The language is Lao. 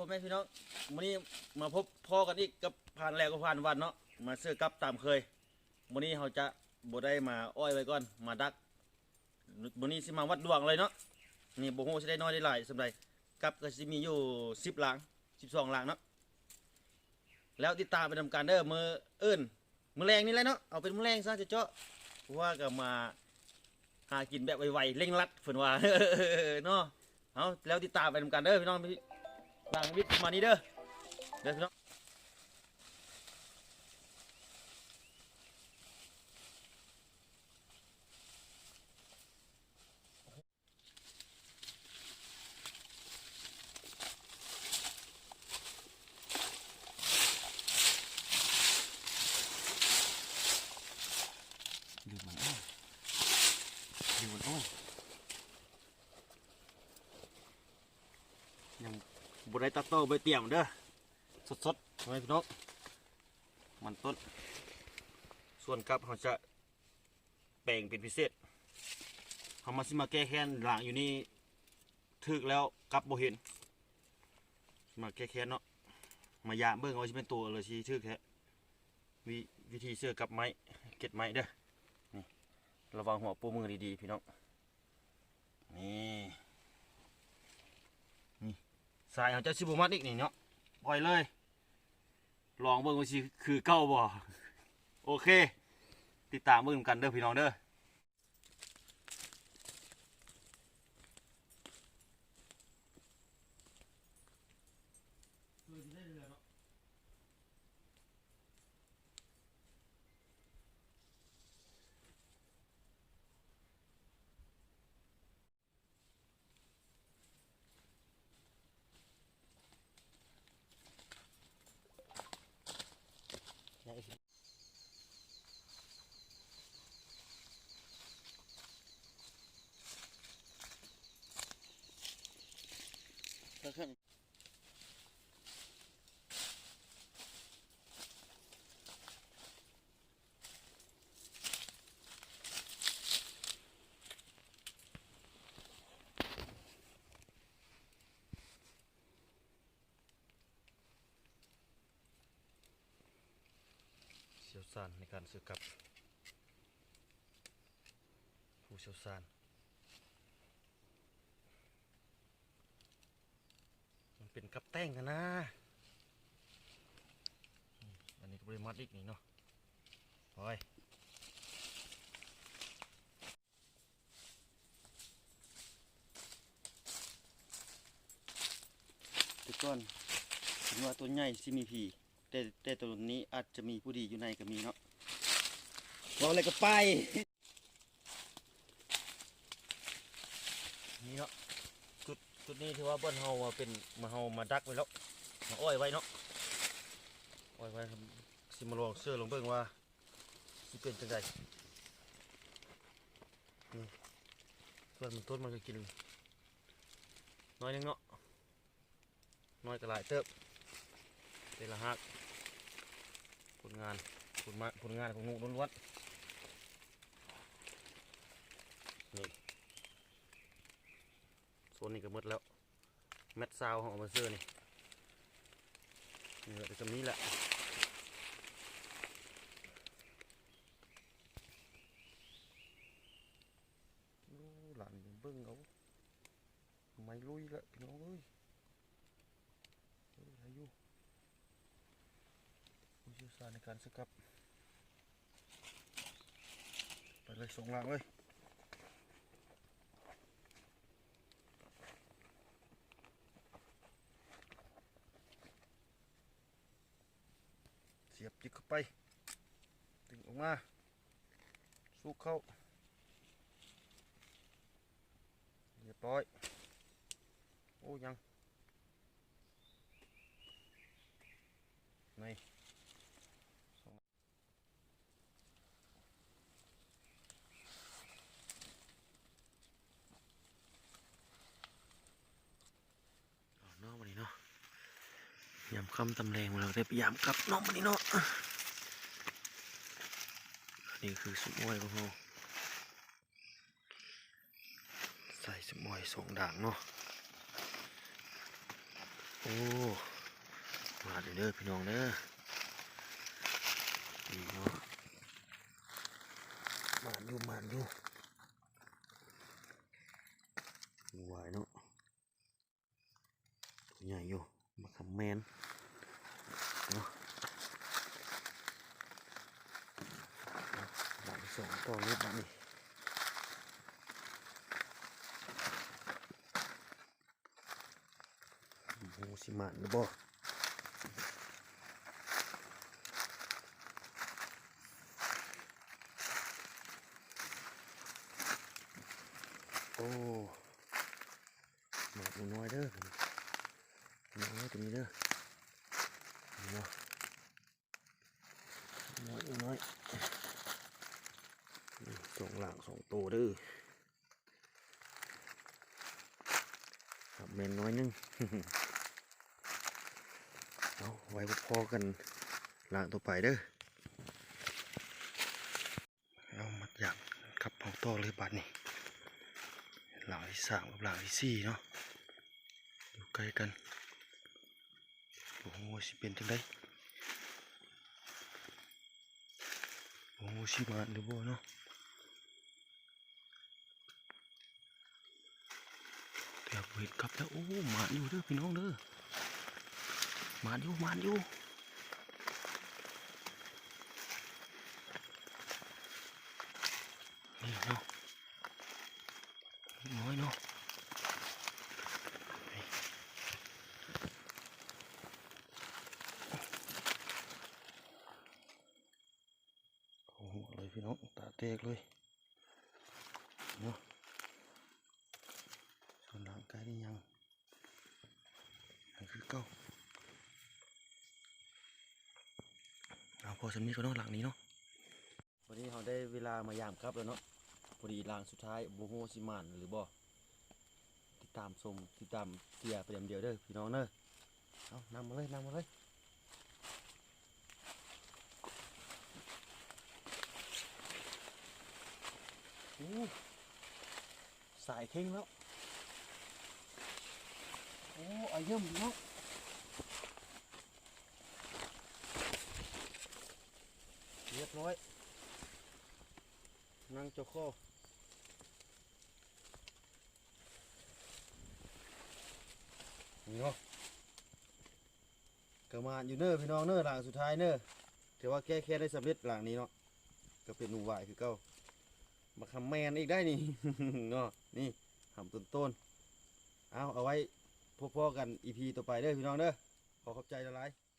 ພໍ່ແມ່ພີ່ນ້ອງ ມື້ນີ້ມາພົບພໍ້ກັນອີກກັບພານແຫຼວກັບພານວັນເນາະ ມາເຊື້ອກັບຕາມເຄີຍ. ມື້ນີ້ເຮົາຈະບໍ່ໄດ້ມາອ້ອຍໄວ້ກ່ອນ ມາດັກ. ມື້ນີ້ຊິມາວັດຫຼວງເລີຍເນາະ. ນີ້ບໍ່ຮູ້ຊິໄດ້ນ້ອຍໄດ້ຫຼາຍສ່ຳໃດ ກັບກໍຊິມີຢູ່ສິບຫຼັງ ສິບສອງຫຼັງເນາະ. ແລ້ວຕິດຕາມໄປນຳກັນເດີ ມື້ອື່ນ ມື້ແລງນີ້ແຫຼະເນາະ ເອົາເປັນມື້ແລງຊະເຈາະໆ ເພາະວ່າກໍມາຫາກິນແບບໄວໆ ເລັ່ງລັດເພິ່ນວ່າເນາະ. ເອົາ ແລ້ວຕິດຕາມໄປນຳກັນເດີພີ່ນ້ອງ ຫຼັງວິດມານີ້ເດີ ເດີພີ່ນ້ອງ. ລືມມັນ ລືມມັນ ໂອ້ ຍັງບໍ່ໄດ້ຕັດຕໍ່ ບໍ່ໄດ້ຕຽມເດີ ສົດໆ ພໍ່ແມ່ພີ່ນ້ອງ ມັນຕົ້ນ. ສ່ວນກັບເຮົາຈະ ແປງເປັນພິເສດ ເຮົາມາ ຊິມາແກ້ແຄ້ນ ລ້າງຢູ່ນີ້ ຖືກແລ້ວກັບບໍ່ເຫັນ ຊິມາແກ້ແຄ້ນເນາະ ມາຢາມເບິ່ງວ່າຊິແມ່ນໂຕ ຫຼືຊິຖືກແທ້ ວິ ວິທີເຊື້ອກັບໄມ້ ເກັດໄມ້ເດີ. ນີ້ ລະວັງຫົວປູມືດີໆ ພີ່ນ້ອງ. ນີ້ ນີ້ ສາຍເຮົາຈະຊິບໍ່ມັດອີກນີ້ເນາະ ປ່ອຍເລີຍ. ລອງເບິ່ງວ່າຊິຄືເກົ່າບໍ່. ໂອເຄ ຕິດຕາມເບິ່ງນຳກັນເດີພີ່ນ້ອງເດີ. ຊ່ຽວຊານໃນການຊື້ກັບ ຜູ້ຊ່ຽວຊານ. ມັນເປັນກັບແຕ່ງຫັ້ນນາ. ອັນນີ້ກໍບໍ່ໄດ້ມັດອີກນີ້ເນາະ. ໂອ້ຍ ແຕ່ກ່ອນເຫັນວ່າຕົວໃຫຍ່ຊິມີຜີ ແຕ່ ແຕ່ຕົວນີ້ອາດຈະມີຜູ້ດີຢູ່ໃນກໍມີເນາະ. ເວົ້າແລ້ວກໍໄປ. ນີ້ເນາະ ຈຸດ ຈຸດນີ້ຖືວ່າບ່ອນເຮົາມາເປັນ ມາ ເຮົາມາດັກໄວ້ແລ້ວ ມາອ້ອຍໄວ້ເນາະ ອ້ອຍໄວ້. ຊິມາລອງເຊື້ອລອງເບິ່ງວ່າຊິເປັນຈັ່ງໃດ. ນີ້ ສ່ວນມັນຕົ້ນມັນກໍກິນໜ້ອຍໜຶ່ງເນາະ. ນ້ອຍກໍຫຼາຍເຕີບ ແຕ່ລະຮາກ ຜົນງານ ຜົນມາ ຜົນງານຂອງໜູລ້ວນໆ. ນີ້ ໂຊນນີ້ກໍໝົດແລ້ວ ແມັດຊາວເຮົາເອົາມາເຊີນີ້ ເຫຼືອແຕ່ສ່ຳນີ້ແຫຼະ. ໂອ້ ຫຼານເບິ່ງເອົາ ໄມ້ລຸຍລະພີ່ນ້ອງເອີຍ. ເອີ ໄດ້ຢູ່ ຜູ້ຊ່ຽວຊານໃນການສະກັບ. ໄປເລີຍ ສອງຫຼັງເລີຍ ສຽບຈິກເຂົ້າໄປ ດຶງອອກມາ ສູບເຂົ້າ ລຽບຮ້ອຍ. ໂອ້ ຍັງ ນີ້ ເນາະ ມື້ນີ້ເນາະ ຍາມຄ່ຳຕຳແລງ ເຮົາໄດ້ໄປຢາມກັບເນາະ ມື້ນີ້ເນາະ. ອັນນີ້ຄືຊຸມອ້ອຍຂອງເຮົາ ໃສ່ຊຸມອ້ອຍສອງດ່າງເນາະ. ໂອ້ ມາເດີພີ່ນ້ອງເດີ ນີ້ເນາະ ມານຢູ່ ມານຢູ່ ຫວາຍເນາະ ໃຫຍ່ຢູ່ ບັກຄຳແມນເນາະ ບາດນີ້ສອງຕໍ່ເລີຍບາດນີ້. ບໍ່ຮູ້ຊິໝານຫຼືບໍ່ ໂອ້ ໝານໜ້ອຍເດີ ນ້ອຍຕົວນີ້ເດີ ນີ້ເນາະ ນ້ອຍ ນ້ອຍ ນີ້ ສອງຫຼາງສອງໂຕເດີ. ຄັບແມ່ນໜ້ອຍໜຶ່ງ ເອົາ ໄວ້ພໍ້ກັນຫຼາງຕໍ່ໄປເດີ ເອົາ ມາຢາມຄັບເຮົາຕໍ່ເລີຍບາດນີ້ ຫຼາງທີສາມກັບຫຼາງທີສີ່ເນາະ ຢູ່ໃກ້ກັນ ບໍ່ຮູ້ວ່າຊິເປັນຈັ່ງໃດ ບໍ່ຮູ້ຊິມານຫຼືບໍ່ເນາະ. ເກືອບເຫັນກັບແລ້ວ ໂອ້ ມານຢູ່ເດີພີ່ນ້ອງເດີ ມານຢູ່ ມານຢູ່ ນີ້ເນາະ ນ້ອຍເນາະ ເຂົ້າຫົວເລີຍພີ່ນ້ອງ ຕາແຕກເລີຍເນາະ ສ່ວນຮ່າງກາຍນີ້ຍັງ ຍັງຄືເກົ່າ ເອົາ ພໍສ່ຳນີ້ກ່ອນເນາະ ຫຼັງນີ້ເນາະ ວັນນີ້ເຮົາໄດ້ເວລາມາຢາມກັບແລ້ວເນາະ ພໍດີຫຼັງສຸດທ້າຍ ບໍ່ຮູ້ວ່າຊິໝານຫຼືບໍ່ ຕິດຕາມຊົມ ຕິດຕາມເຊຍໄປນຳດຽວເດີພີ່ນ້ອງເດີ ເອົາ ນຳມາເລີຍ ນຳມາເລີຍ ໂອ້ ສາຍເຄັ່ງແລ້ວ ໂອ້ ອາເຢິມເນາະ ຮຽບຮ້ອຍ ນັ່ງເຈົ້າຂໍ ນີ້ເນາະ ກະມານຢູ່ເນີພີ່ນ້ອງເນີ ຫຼັງສຸດທ້າຍເນີ ຖືວ່າແກ້ແຄ້ນໄດ້ສຳເລັດຫຼັງນີ້ເນາະ ກະເປັນໜູຫວາຍຄືເກົ່າ ບັກຄຳແມນອີກໄດ໋ນີ້ເນາະ ນີ້ຫຳຕົ້ນໆ ເອົາ ເອົາໄວ້ພົບພໍ້ກັນອີພີຕໍ່ໄປເດີພີ່ນ້ອງເດີ ຂໍຂອບໃຈຫຼາຍໆ.